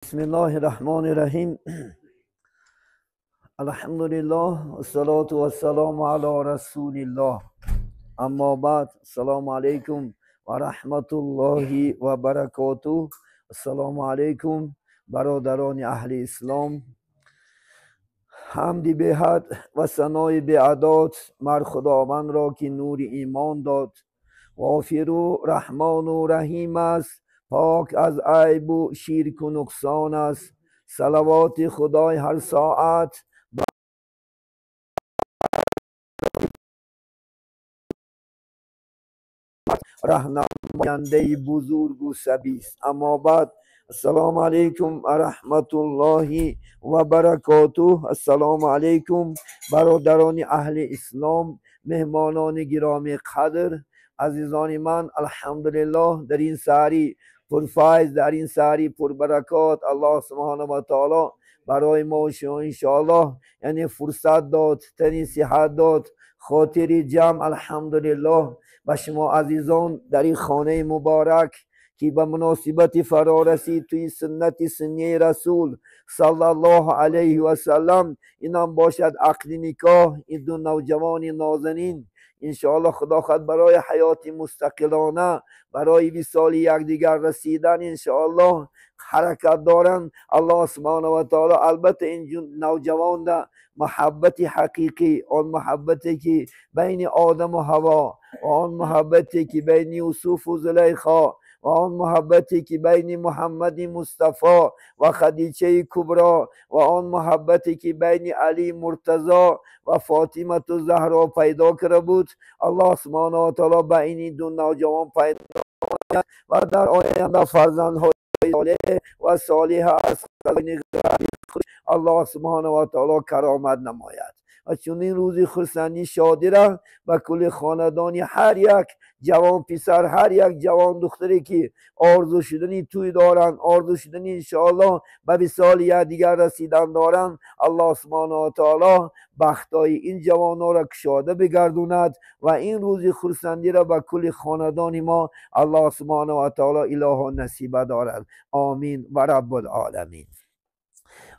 Bismillahirrahmanirrahim. Alhamdulillah, salatu vassalamu ala rasulillah. Аммо баъд, ассалому алайкум ва раҳматуллоҳи ва баракотуҳ. Ассалому алайкум, бародарони аҳли ислом. Ҳамди беҳад ва санои беадод мар Худовандро, ки нури имон дод. Ғофиру раҳмону раҳим аст, пок аз айбу ширку нуқсон аст. Салавоти Худой ҳар соат раҳнамояндаи бузургу сабист. Аммо баъд, ассалому алайкум ва раҳматуллоҳи ва баракотуҳ. Ассалому алайкум, бародарони аҳли ислом, меҳмонони гиромӣ қадр, азизони ман. Алҳамдулиллоҳ, дар ин саҳари пурфайз, дар ин саҳари пурбаракот Аллоҳ субҳонаҳу ва таоло барои мо шумо иншоаллоҳ яъне фурсат дод, тани сиҳат дод, хотири ҷамъ. Алҳамдулиллоҳ, ба шумо азизон дар ин хонаи муборак, ки ба муносибати фарорасид тӯи суннати суннияи расул саллаллоҳу алайҳи васаллам, инам бошад ақди никоҳ ин ду навҷавони нозанин, иншоаллоҳ худо хоҳад барои ҳаёти мустақилона, барои висоли якдигар расидан иншоаллоҳ ҳаракат доранд. Аллоҳ субҳонаҳу ва таоло албатта ин навҷавонда муҳаббати ҳақиқӣ, он муҳаббате ки байни одаму ҳаво ва он муҳаббате ки байни Юсуфу Зулайхо ва он муҳаббате ки байни Муҳаммади Мустафо ва Хадичаи Кубро ва он муҳаббате ки байни Али Муртазо ва Фотимату Заҳро пайдо карда буд, Аллоҳ субҳонаҳу ва таоло ба ини ду навҷавон пайдо ва дар оянда фарзандҳои солеҳ ва солиҳа аз Аллоҳ субҳонаҳу ва таоло каромат намояд. Ва чунин рӯзи хурсандӣ шодира ба кулли хонадони ҳар як ҷавон писар, ҳар як ҷавон духтаре ки орзу шудани тӯй доранд, орзу шудани иншоаллоҳ ба висоли якдигар расидан доранд, Аллоҳ субҳонаҳу ва таоло бахтҳои ин ҷавонҳоро кушода бигардонад ва ин рӯзи хурсандиро ба кулли хонадони мо Аллоҳ субҳонаҳу ва таоло илоҳо насиба дорад. Омин ва раббулоламин.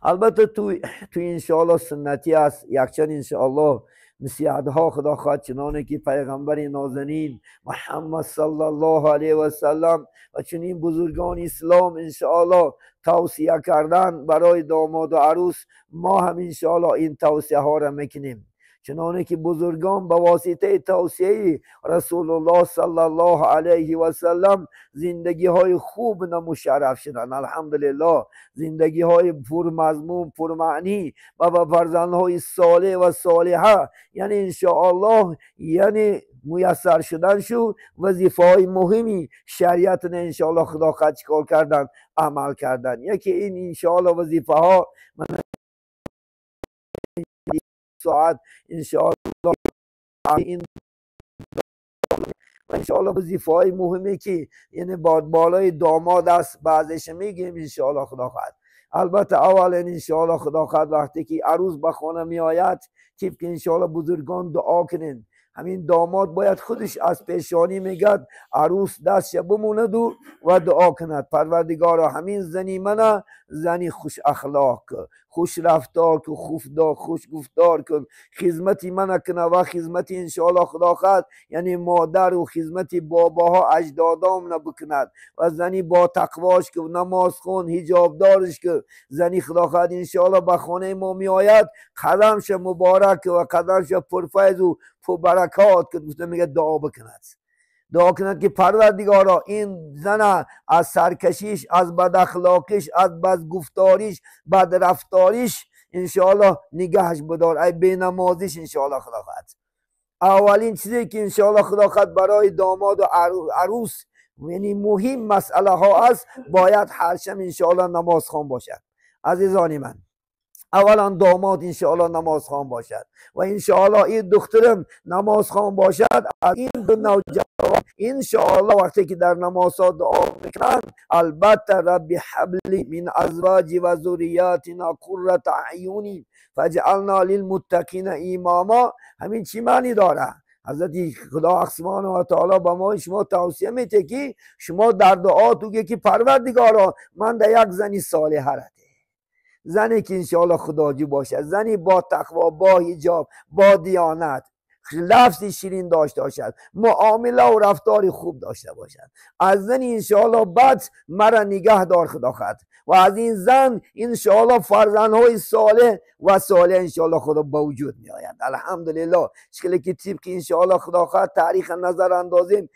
Албатта туй иншоаллоҳ суннатӣ аст. Якчанд иншоаллоҳ насиҳатҳо худо хоҳад, чуноне ки пайғамбари нозанин Муҳаммад саллаллоҳу алайҳи васаллам ва чунин бузургони ислом иншоаллоҳ тавсия кардан барои домоду арӯс, мо ҳам иншоаллоҳ ин тавсияҳоро мекунем. Чуноне ки бузургон ба воситаи тавсияи Расулуллоҳ саллаллоҳу алайҳи васаллам зиндагиҳои хуб намушарраф шуданд. Алҳамдулиллоҳ, зиндагиҳои пурмазмун, пурмаънӣ ва ба фарзандҳои солеҳ ва солиҳа, яъне иншоаллоҳ яъне муяссар шудан шу вазифаҳои муҳими шариатро иншоаллоҳ худо хоҳад чикор кардан, амал кардан. Яке ин иншоаллоҳ вазифаҳо соат иншоаллоҳ ин ва иншоаллоҳ вазифаҳои муҳиме ки яъне болои домод аст, баъзеша мегӯем иншоаллоҳ худо хоҳад. Албатта аввалан иншоаллоҳ худо хоҳад вақте ки арӯз ба хона меояд, тибқи иншоаллоҳ бузургон дуо кунед. Ҳамин домод бояд худаш аз пешонӣ мегӯяд арӯс дастша бимонаду ва дуо кунад: Парвардигоро, ҳамин зани мана зани хушахлоқ кун, хушрафтор кун, хушгуфтор кун, хизмати мана куна ва хизмати иншоаллоҳ худо хоҳад яъне модару хизмати бобоҳо аҷдодомна бикунад ва зани ботақвош кун, намозхун, ҳиҷобдориш кун. Зани худо хоҳад иншоаллоҳ ба хонаи мо меояд, қадамша муборак кун ва қадамша пурфайзу пурбаракот кун. Гуфта мегӯяд дуо бикунад, дуо кунад ки Парвардигоро, ин зана аз саркашиш, аз бадахлоқиш, аз бадгуфториш, бадрафториш иншоаллоҳ нигаҳаш бидор, ай бенамозиш иншоаллоҳ худо хоҳад. Аввалин чизе ки иншоаллоҳ худо хоҳад барои домоду арӯс яъне муҳим масъалаҳо аст, бояд ҳар шаб иншоаллоҳ намозхон бошад. Азизони ман, аввалан домод иншоаллоҳ намозхон бошад ва иншоаллоҳ ин духтарам намозхон бошад. Аз ин ду навҷавон иншоаллоҳ вақте ки дар намозҳо дуо мекунанд, албатта рабби ҳабли мин азваҷи ва зурриятина қуррата аъюни фаҷъална лилмуттақина имомо. Ҳамин чӣ маънӣ дорад? حضرت خدا سبحانه و تعالی با ما شما توصیه میته که شما در دعا تو که پروردگارا من در یک زنی صالحه رته، زنی که انشاءالله خداجو باشه، زنی با تقوا، با حجاب، با دیانت، لفظ شیرین داشته باشد، معامله و رفتار خوب داشته باشد. از زن انشاءالله بد مرا نگه دار خدا خواهد و از این زن انشاءالله فرزندهای صالح و صالح انشاءالله خدا به وجود می آید. الحمدلله شکلی که طبق انشاءالله خدا خواهد تاریخ نظر اندازیم،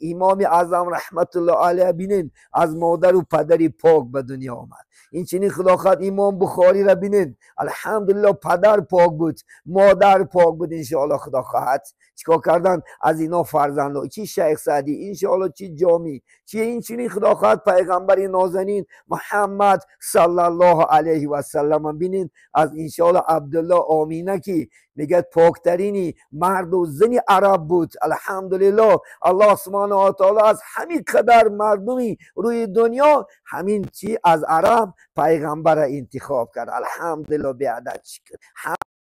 امام اعظم رحمت الله علیه بینین از مادر و پدری پاک به دنیا آمد. این چنین خدا خواهد امام بخاری را بینین، الحمدلله پدر پاک بود، مادر پاک بود، انشاءالله خدا خواهد چیکار کردن از اینا فرزندها، چی شیخ سعدی انشاءالله، چی جامی، چی این چنین خدا خواهد پیغمبر نازنین محمد صلی الله علیه و سلم بینین از انشاءالله عبدالله آمینه که میگه پاکترینی مرد و زنی عرب بود. الحمدلله الله سبحانه و تعالی از همین قدر مردمی روی دنیا همین چی از عرب پیغمبر انتخاب کرد. الحمدلله بیادت شکر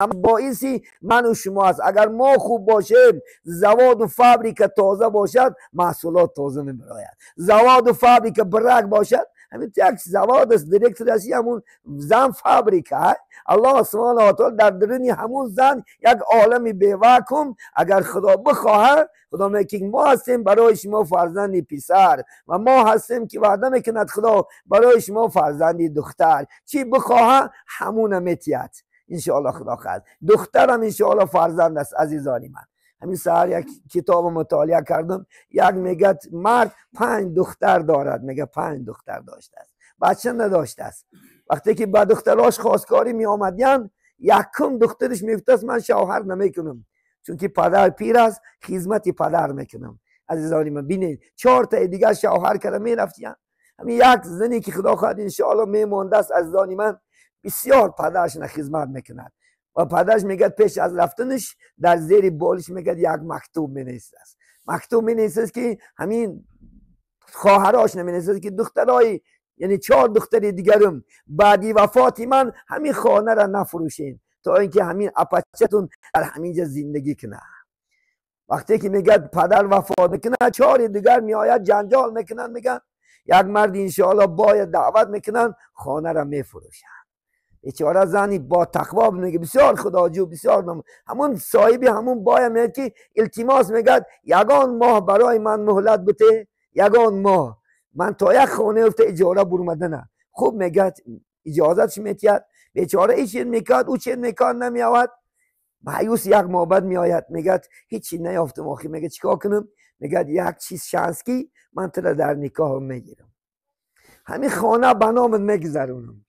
هم باعثی من و شما است. اگر ما خوب باشیم، زواد و فابریکه تازه باشد، محصولات تازه میبراید. زواد و فابریکه برک باشد، همین یک زواد است، دیرکتور است، همون زن فابریکه. الله سبحانه و تعالی در درونی همون زن یک عالم بی‌وکم، اگر خدا بخواهد، خدا میگه ما هستیم برای شما فرزندی پسر و ما هستیم که وعده میکند خدا برای شما فرزندی دختر. چی بخواهد همون میتید انشاءالله خدا خواهد. دخترم انشاءالله فرزند است. عزیزانی من همین سهر یک کتاب مطالعه کردم، یک میگه مرد 5 دختر دارد، میگه 5 دختر داشته است، بچه نداشته است. وقتی که با دختراش خواستگاری می آمدین، یکم دخترش میگفت است من شوهر نمیکنم چون که پدر پیر است، خدمت پدر میکنم. عزیزانی من بینید 4 تا دیگه شوهر کرده میرفتین، همین یک زنی که خدا خواهد انشاءالله میمونده است. عزیزانی من بسیار پدرش نه خدمت میکند و پدرش میگه پیش از رفتنش در زیر بالش میگه یک مکتوب مینویسه است. مکتوب مینویسه که همین خواهرش نمینویسه که دخترای، یعنی 4 دختر دیگرم بعدی وفات من همین خانه را نفروشین تا اینکه همین اپچتون در همینجا زندگی کنه. وقتی که میگه پدر وفات میکنه، 4 دیگر میآید جنجال میکنن، میگن یک مرد انشاءالله باید دعوت میکنن، خانه را میفروشن. بیچاره زنی با تقوا میگه بسیار خداجو، بسیار نم. همون صاحبی همون باید میگه که التماس میگه یگان ماه برای من مهلت بده، یگان ماه من تا یک خانه افته اجاره برمده نه. خوب میگه اجازتش میتید. بیچاره ای چیز میکرد او چیز میکرد نمیآود. مایوس یک ماه بعد میآید میگه هیچی نیافتم آخی. میگه چیکار کنم؟ میگه یک چیز شانس کی من تو را در نکاح میگیرم، همین خانه بنامت میگذرونم.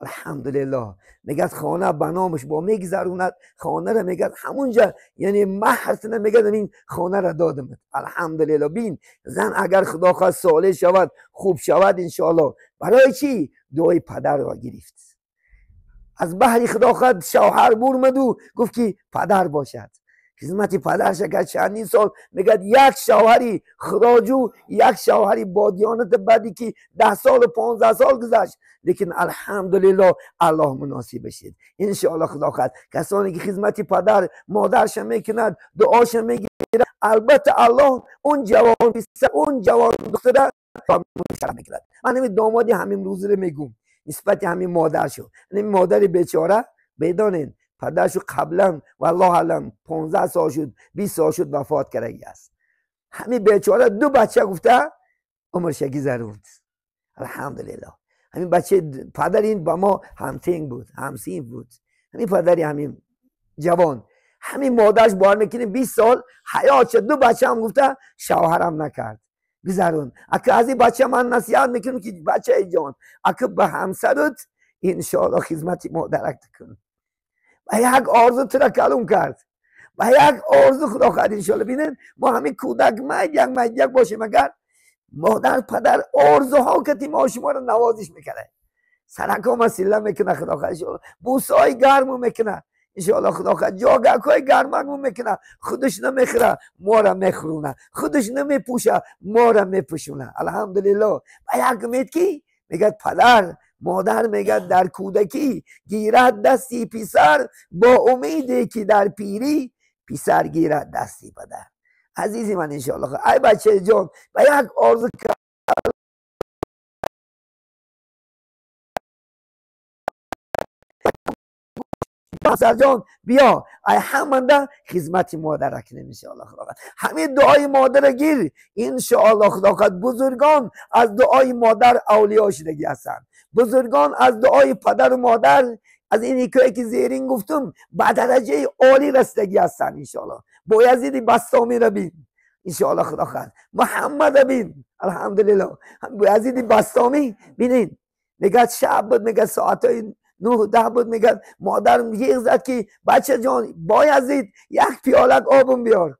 الحمدلله میگه خانه بنامش با میگذروند، خانه را میگه همونجا، یعنی مهر میگه این خانه را دادم. الحمدلله بین زن اگر خدا خواست صالح شود، خوب شود انشاءالله. برای چی؟ دعای پدر را گرفت. از بحری خدا خواست شوهر برمد و گفت که پدر باشد، خدمت پدرش کرد چندین سال. میگه یک شوهری خداجو، یک شوهری با دیانت بدی که 10 سال و 15 سال گذشت، لیکن الحمدلله الله مناسب شد انشاءالله خدا خواهد. کسانی که خدمت پدر مادرش میکند، دعاش میگیره، البته الله اون جوان پسر، اون جوان دختر میکند. من همین دامادی همین روز رو میگم نسبت همین مادرشو، این مادر بیچاره بدانین پدرشو قبلا والله علم 15 سال شد 20 سال شد وفات کرده است. همین بیچاره 2 بچه گفته عمرش گذروند. الحمدلله همین بچه پدر این با ما همتینگ بود، همسین بود. همین پدری همین جوان همین مادرش بار میکنه 20 سال حیات شد، 2 بچه هم گفته شوهرم نکرد گذرون. اگه از این بچه من نصیحت میکنم که بچه جان اگه به همسرت انشاءالله خدمت مادرک کن و یک آرزو تو را کلون کرد و یک آرزو خدا خواهد انشاءالله. بینن ما همین کودک مید یک باشیم، اگر مادر پدر آرزوها که ما شما را نوازش میکنه، سرک ها مسیله میکنه خدا خواهد انشاءالله، بوسای گرمو میکنه انشاءالله خدا خواهد، جاگک های گرمک میکنه، خودش نمیخوره ما را میخورونه، خودش نمیپوشه ما را میپوشونه. الحمدلله و یک امید کی میگه پدر مادر میگه در کودکی گیرد دستی پسر با امیدی که در پیری پسر گیرد دستی پدر. عزیزی من انشاءالله ای بچه جان و یک آرزو پسر جان بیا ای همانده خدمت مادر کنیم انشاءالله. خدا همین دعای مادر گیر انشاءالله. خدا بزرگان از دعای مادر اولیا شدگی هستند، بزرگان از دعای پدر و مادر از این حکایه که زیرین گفتم به درجه عالی رسیدگی هستند انشاءالله. بایزید بسطامی را بین انشاءالله خدا خواهد، محمد بین الحمدلله. بایزید بسطامی بینین میگه شب بود، میگه ساعتای 9 10 بود، میگه مادرم یه زد که بچه جان بایزید یک پیالک آبم بیار.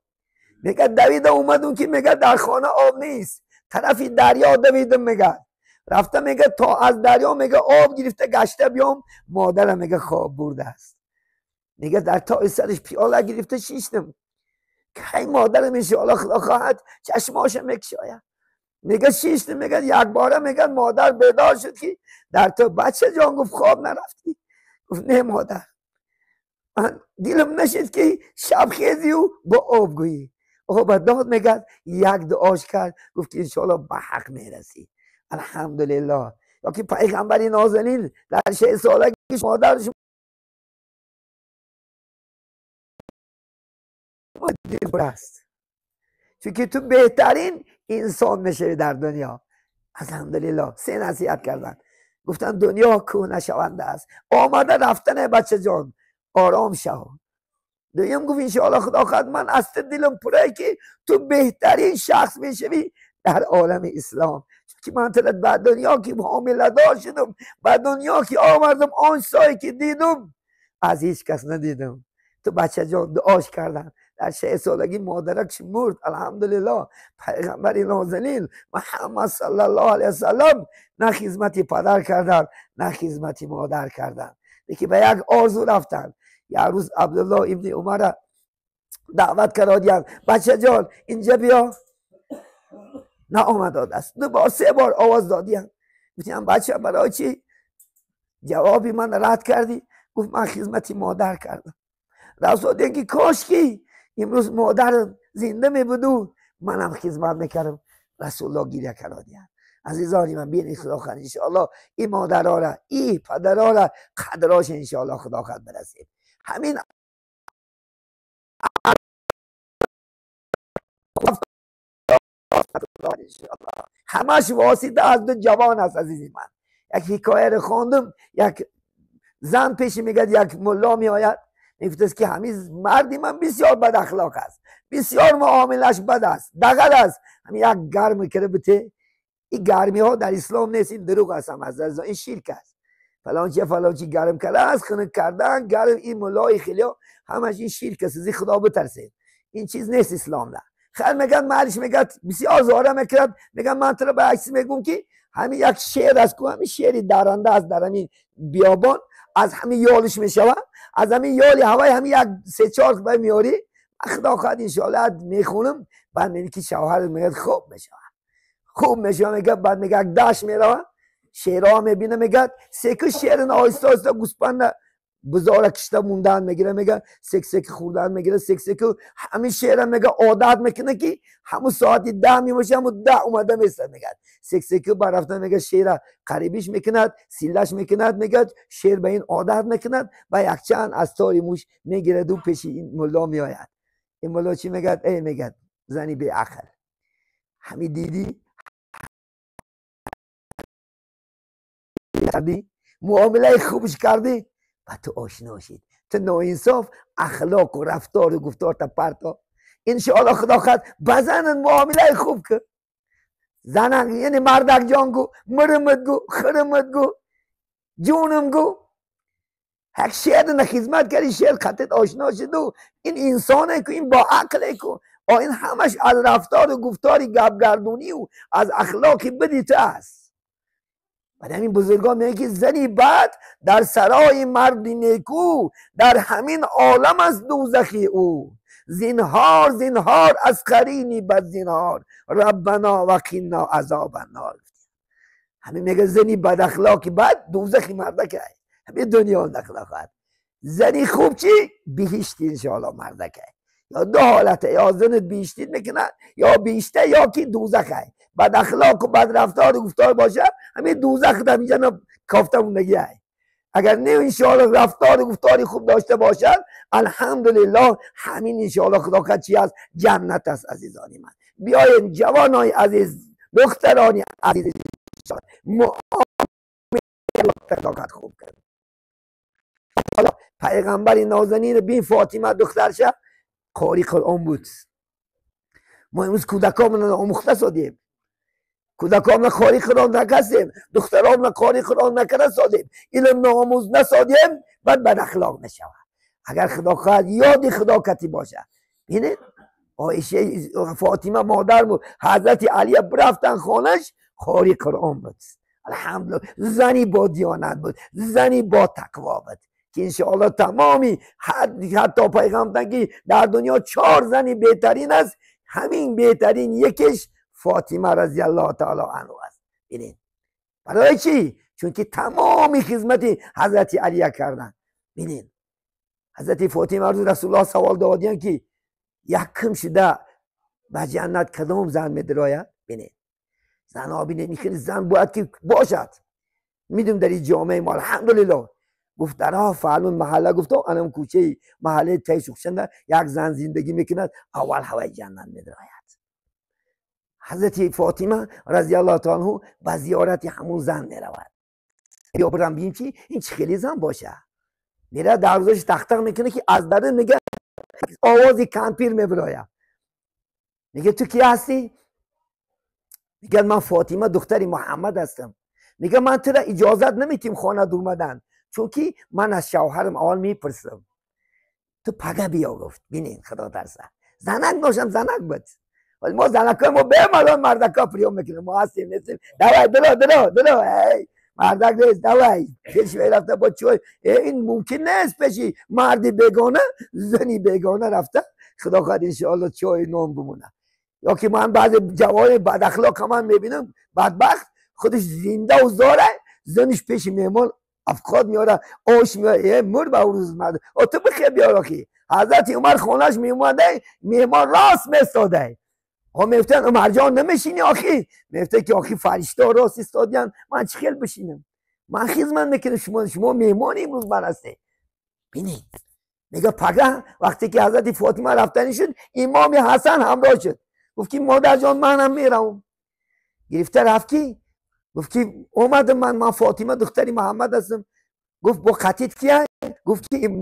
میگه دویدم اومدم که میگه در خانه آب نیست، طرفی دریا دویدم، میگه رفته میگه تا از دریا میگه آب گرفته گشته بیام، مادرم میگه خواب برده است. میگه در تا سرش پیاله گرفته شیشتم که مادرم انشاءالله خدا خواهد چشماش میکشاید. میگه شیشتم، میگه یک باره میگه مادر بیدار شد که در تا بچه جان گفت خواب نرفتی؟ گفت نه مادر، من دلم نشد که شب خیزی و با آب گویی. آب داد، میگه یک دعاش کرد، گفت که انشاءالله به حق میرسی الحمدلله. یا که پیغمبر نازنین در 6 سالگی مادرش است، چون که تو بهترین انسان میشوی در دنیا الحمدلله. 3 نصیحت کردن، گفتن دنیا کهنه شونده است، آمده رفتن بچه جان آرام شو. دویم گفت انشاءالله خدا خواهد من از دلم پره که تو بهترین شخص میشوی در عالم اسلام، که من تلت بعد دنیا که حامله دار شدم، بعد دنیا که آوردم آن سایی که دیدم از هیچ کس ندیدم. تو بچه جان دعاش کردن در 6 سالگی مادرش مرد الحمدلله. پیغمبر نازنین محمد صلی الله علیه وسلم نه خدمت پدر کردن نه خدمت مادر کردن، یکی به یک آرزو رفتن. یه روز عبدالله ابن عمر دعوت کردن بچه جان اینجا بیا، نه آمد است. 2 بار 3 بار آواز دادیم، گفتم بچه برای چی جوابی من رد کردی؟ گفت من خدمت مادر کردم. رسول که کاش کی امروز مادر زنده می بود منم خدمت میکردم. رسول الله گریه کردن. عزیزان من بین خدا خواهد انشاءالله این مادرها را این پدرها را قدراش انشاءالله خدا خواهد برسیم. همین همش واسطه از 2 جوان است عزیزی من. یک حکایه رو خواندم، یک زن پیش میگه یک ملا میآید میگفت که همین مردی من بسیار بد اخلاق است، بسیار معاملش بد است، دغل است، همین یک گرم کرده بته. این گرمی ها در اسلام نیست، این دروغ است، هم از این شرک است. فلان چی گرم کرده است، خنک کردن گرم، این ملای خیلی همش این شرک است، از خدا بترسید، این چیز نیست اسلام. نه خیر میگن مالش میگه بسیار زاره میکرد، میگن من تو رو به عکس میگم که همین یک شعر است که همین شعری درنده است در همین بیابان، از همین یالش میشوه، از همین یالی هوای همین یک 3 4 بای میاری، خدا خواهد انشاءالله میخونم. بعد میگه که شوهر میگه خوب میشوه، خوب میشوه، میگه بعد میگه داش میروه شعرها میبینه، میگه سکه شعر آهسته آهسته گوسپند بزاره کشته موندن میگیره، میگه سک سک خوردن میگیره، سک سک همین شعر میگه عادت میکنه که همون ساعتی 10 میباشه همون 10 اومده میسته، میگه سک سک برفتن، میگه شعر قریبیش میکند، سیلش میکند، میگه شعر به این عادت میکند و یک چند از تاری موش میگیره دو پیش این ملا میآید. این ملا چی میگه؟ ای میگه زنی بی عقل، همین دیدی معامله خوبش کردی و تو آشنا شید، تو ناانصاف اخلاق و رفتار و گفتار تا پرتا. انشاءالله خدا خواهد بزنن معامله خوب که زنن، یعنی مردک جان گو، مرمت گو، خرمت گو، جونم گو، یک شعر نه خدمت کردی، شعر خطت آشنا شد و این انسانه که این با عقله که این همش از رفتار و گفتاری گپ گردونی و از اخلاقی بدی تو است. بعد همین بزرگان میگه که زنی بد در سرای مرد نیکو، در همین عالم از دوزخی او. زینهار زینهار از قرینی بد زینهار، ربنا وقنا عذاب النار. همین میگه زنی بد اخلاقی بد دوزخی مردکه، همین دنیا اخلاقات. زنی خوب چی؟ بهشتی انشاءالله مردکه. یا دو حالته، یا زنت بیشتید میکنه یا بیشته یا که دوزخه. بد اخلاق و بد رفتار و گفتار باشه همین دوزخ در اینجا کافته موندگی های. اگر نه انشاءالله رفتار و گفتاری خوب داشته باشد، الحمدلله همین انشاءالله خدا چی است؟ جنت است. عزیزانی من، بیاین جوانای عزیز، دخترانی عزیز، معامله خوب کرد. حالا پیغمبر نازنین بین فاطمه دخترش قاری قرآن بود. ما امروز کودکامون آموخته سادیم، کودکامون قاری قرآن نکردیم، دخترامون قاری قرآن نکرده سادیم، علم ناموز نسادیم، بعد بد اخلاق نشود. اگر خدا خواهد یاد خدا کتی باشه. ببینید عایشه فاطمه مادر بود، حضرت علی برفتن خانش قاری قرآن بود. الحمدلله زنی با دیانت بود، زنی با تقوا بود که انشاءالله تمامی حتی پیغمبر که در دنیا 4 زنی بهترین است، همین بهترین یکیش فاطمه رضی الله تعالی عنها است. ببینید برای چی؟ چون که تمامی خدمت حضرت علی کردن. ببینید حضرت فاطمه رضی رسول الله سوال دادن که یکم شده به جنت کدام زن میدراید؟ ببینید زن ببینید این زن باید که باشد. میدونم در این جامعه ما الحمدلله گفت در فعلون محله، گفت انم کوچه محله تای سوخشنده یک زن زندگی میکند، اول هوای جنت میدراید. حضرت فاطمه رضی الله تعالی عنها به زیارت همون زن میرود. بیا برم ببینیم چی این چه خیلی زن باشه. میره دروازش تق تق میکنه که از در میگه آواز کمپیر میبراید. میگه تو کی هستی؟ میگه من فاطمه دختر محمد هستم. میگه من تو را اجازت نمیتیم خانه دور اومدن، چون که من از شوهرم اول میپرسم. تو پگه بیا. گفت ببینین خدا ترسه، زنک باشم زنک بود. ولی ما زنکای ما به مردان مردکا پریوم میکنیم، ما هستیم نیستیم، دوای دلو دلو دلو، ای مردک نیست دوای پیش رفته با چوی. این ممکن نیست پیشی مردی بیگانه زنی بیگانه رفته خدا خواهد انشاءالله چای نام بمونه. یا که من بعضی جوان بد اخلاق من میبینم بدبخت خودش زنده و زاره، زنش پیش مهمان افکار میاره آش میاره، مر به روز مرد تو بخیر بیار. آخی حضرت عمر خانهش میومده مهمان راست میستاده، ها میفتن عمر جان نمیشینی؟ آخی میفته که آخی فرشته راست ایستادین، من چه خیل بشینم، من خدمت میکنم شما، شما مهمان امروز من هستی. ببینید میگه پگه وقتی که حضرت فاطمه رفتنی شد، امام حسن همراه شد. گفت که مادر جان منم میرم. گرفته رفت کی؟ گفت که اومدم من فاطمه دختری محمد هستم. گفت با قطیت کیه؟ گفت که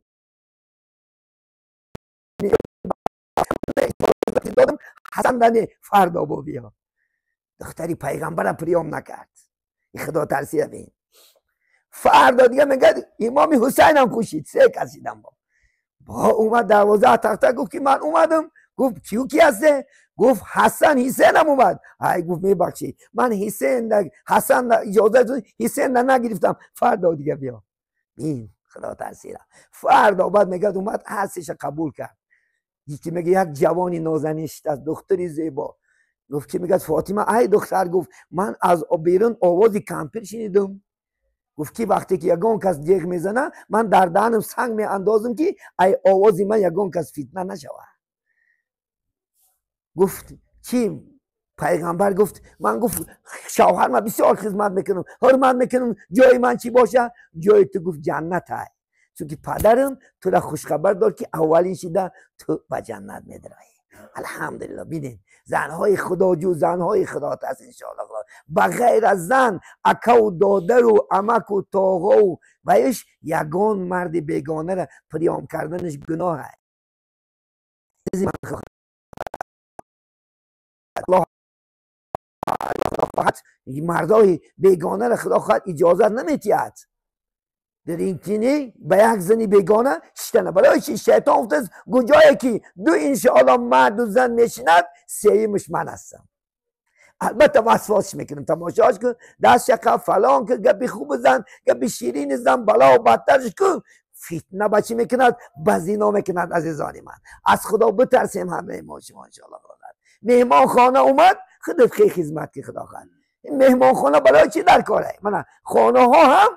دادم حسن دنی فردا با بیا. دختری پیغمبرم پریام نکرد. این خدا ترسیده بین. فردا دیگه میگه امام حسین هم کشید، سه کسیدم با اومد دروازه تخته گفت که من اومدم. گفت کیو کی هسته؟ گفت حسن حسین هم اومد. ای گفت میبخشی من حسین حسن اجازه حسین نگرفتم، فردا دیگه بیا. این خدا ترسیده. فردا بعد میگه اومد حسش قبول کرد. یکی میگه یک جوانی نازنین از دختری زیبا. گفت که میگه فاطمه ای دختر، گفت من از بیرون آواز کمپیر شنیدم. گفت که وقتی که یگان کس دیگ میزنه من در دهنم سنگ می اندازم که ای آواز من یگان کس فتنه نشود. گفت چی؟ پیغمبر گفت من گفت شوهر من بسیار خدمت میکنم، حرمت میکنم، جای من چی باشه؟ جای تو گفت جنت های، چون که پدرم تو را خوشخبر داد که اولین شده تو به جنت میدرایی. الحمدلله. ببینید زنهای خداجو، زنهای خدا ترس انشاءالله. بغیر از زن اکا و دادر و عمک و تاغا و بهش یگان مرد بیگانه را پریام کردنش گناه است. الله مردای بیگانه را خدا خواهد اجازت نمیتید در این تینی به یک زنی بیگانه شتنه. برای چی؟ شیطان گفته کجایی که دو انشاءالله مرد و زن میشیند سیمش من هستم. البته وسواسش میکنم، تماشاش کن، دست شکا فلان که گپی خوب زن، گپی شیرین زن، بلا و بدترش کن، فتنه بچی میکند، بزینا میکند. عزیزان من از خدا بترسیم همه ما شما انشاءالله. مهمان خانه اومد خودت خیلی خدمت که خدا خواهد. این مهمان خانه برای چی در کاره؟ من خانه ها هم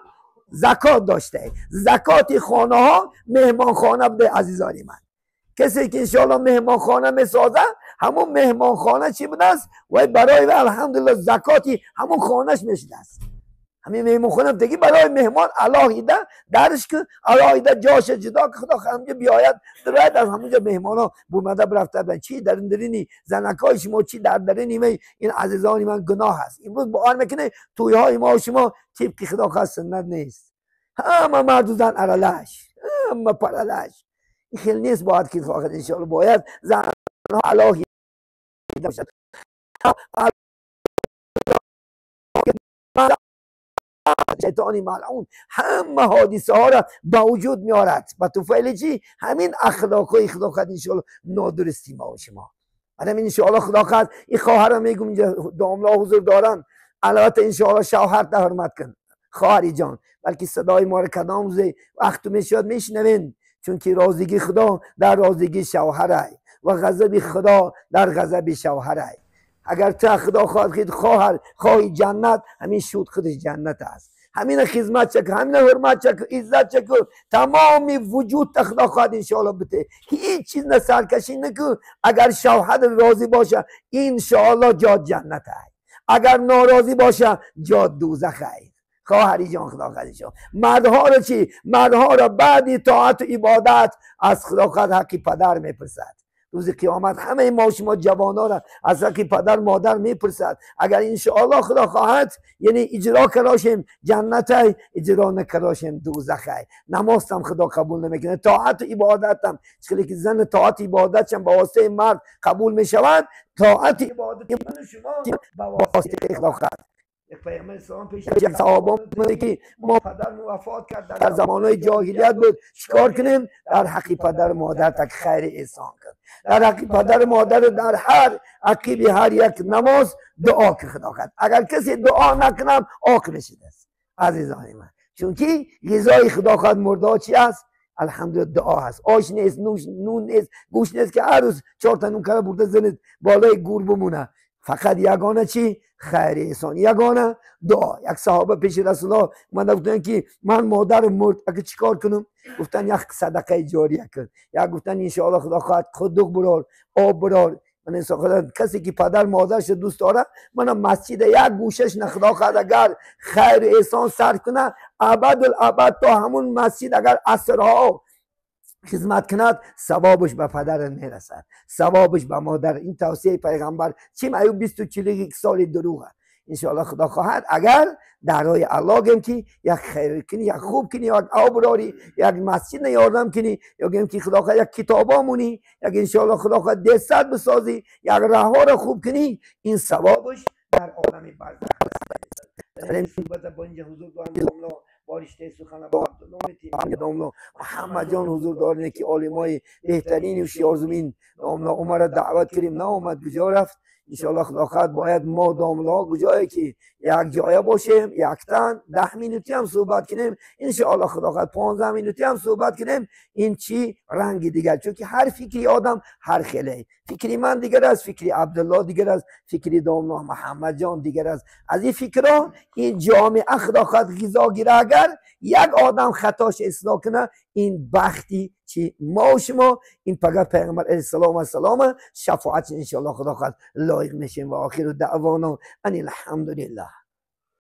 زکات داشته، زکات خانه ها مهمان خانه بوده. عزیزان من کسی که انشاءالله مهمانخانه میسازه، همون مهمانخانه چی بوده است؟ و برای الحمدلله زکاتی همون خانهش میشده است. همین مهمانخانه دیگه برای مهمان علاهیده درش که علاهیده جاش جدا که خدا همونجا بیاید درد از همونجا مهمان ها بومده برفته بودن. چی در درینی زنکای شما، چی در درینی این عزیزان من گناه هست. امروز باور میکنه توی های ما و شما طبق خدا خواست سنت نیست. همه مرد و زن ارلش، همه پرلش. این خیلی نیست. باید که خواهد انشاءالله باید زن ها علاهیده باشد. شیطانی ملعون همه حادثه ها را به وجود میارد. به طفیل چی؟ همین اخلاق های خدا خواهد انشاءالله نادرستی ما و شما. همین انشاءالله خدا خواهد این خواهر را میگم اینجا داملا حضور دارن، البته انشاءالله شوهر تا حرمت کن خواهری جان، بلکه صدای ما را کدام وقت میشد میشنوین، چون که رازگی خدا در رازگی شوهره و غضب خدا در غضب شوهره. اگر تو خدا خواهد خواهر خواهی جنت، همین شود خودش جنت است. همین خدمت چک، همین حرمت چک، عزت چک، تمام وجود خدا خواهد انشاءالله بده. هیچ چیز نه سرکشی نکن. اگر شوهر راضی باشه انشاءالله جا جنت است، اگر ناراضی باشه جا دوزخ است. خواهری جان خدا خواهد انشاءالله. مردها را چی؟ مردها را بعد طاعت و عبادت از خدا خواهد حقی پدر میپرسد. روز قیامت همه ما شما جوانا را از حق پدر مادر میپرسد. اگر انشاءالله خدا خواهد یعنی اجرا کراشیم جنت، اجرا نکراشیم دوزخ. نماز هم خدا قبول نمیکنه، طاعت و عبادت هم چون که زن طاعت عبادت هم با واسطه مرد قبول میشود، طاعت عبادت من شما با واسطه خدا خواهد. یک پیامبر اسلام پیش صحابه میگه که ما پدر وفات کرد در زمانهای جاهلیت بود، چیکار کنیم؟ در حق پدر مادر تک خیر احسان کن، در حق پدر مادر در هر عقیب هر یک نماز دعا که خدا کرد. اگر کسی دعا نکنم آق میشید است عزیزان من، چون که غذای خدا خواهد مرده چی است؟ الحمدلله دعا هست. آش نیست، نون نیست، گوش نیست که هر روز 4 تا نون کرده برده زنید بالای گور بمونه. فقط یگانه چی؟ خیر احسان، یگانه دعا. یک صحابه پیش رسول الله اومده گفتن که من مادرم مرد، اگه چیکار کنم؟ گفتن یک صدقه جاریه کن، یک گفتن انشاءالله خدا خواهد خودک برار، آب برار. من خدا کسی که پدر مادرش دوست داره، من مسجد یک گوشش نه خدا خواهد اگر خیر احسان سر کنه ابد الابد تا همون مسجد اگر عصرها خدمت کند ثوابش به پدر میرسد، ثوابش به مادر. این توصیه پیغمبر چیم ایوب 21 سال دروغه. انشاءالله خدا خواهد اگر در راه الله گم که یک خیر کنی، یک خوب کنی، یک آب راری، یک مسجد یاردم کنی، یا گم که خدا خواهد یک کتابا مونی، یک انشاءالله خدا خواهد دست بسازی، یک راه را خوب کنی، این ثوابش در عالم برزخ. در این صحبت با اینجا حضور دارم بارشته سخن با عبدالله محمد جان حضور دارن که عالمای بهترین و شیارزمین داملا عمر را دعوت کردیم نه اومد، کجا رفت؟ انشاءالله خدا خواهد باید ما داملا کجایی که یک جایه باشیم، یک تن 10 مینوتی هم صحبت کنیم، انشاءالله خدا خواهد 15 مینوتی هم صحبت کنیم. این چی رنگ دیگر، چون که هر فکری آدم هر خیلی، فکری من دیگر است، فکری عبدالله دیگر است، فکری داملا محمد جان دیگر است. از این فکرها این جامعه خدا خواهد غذا گیره. اگر یک آدم خطاش اصلاح کنه، این بختی چی ما و شما این پگاه پیغمبر علیه السلام و سلام شفاعت انشاءالله خدا خواهد لایق میشیم. و آخر دعوانا ان الحمدلله.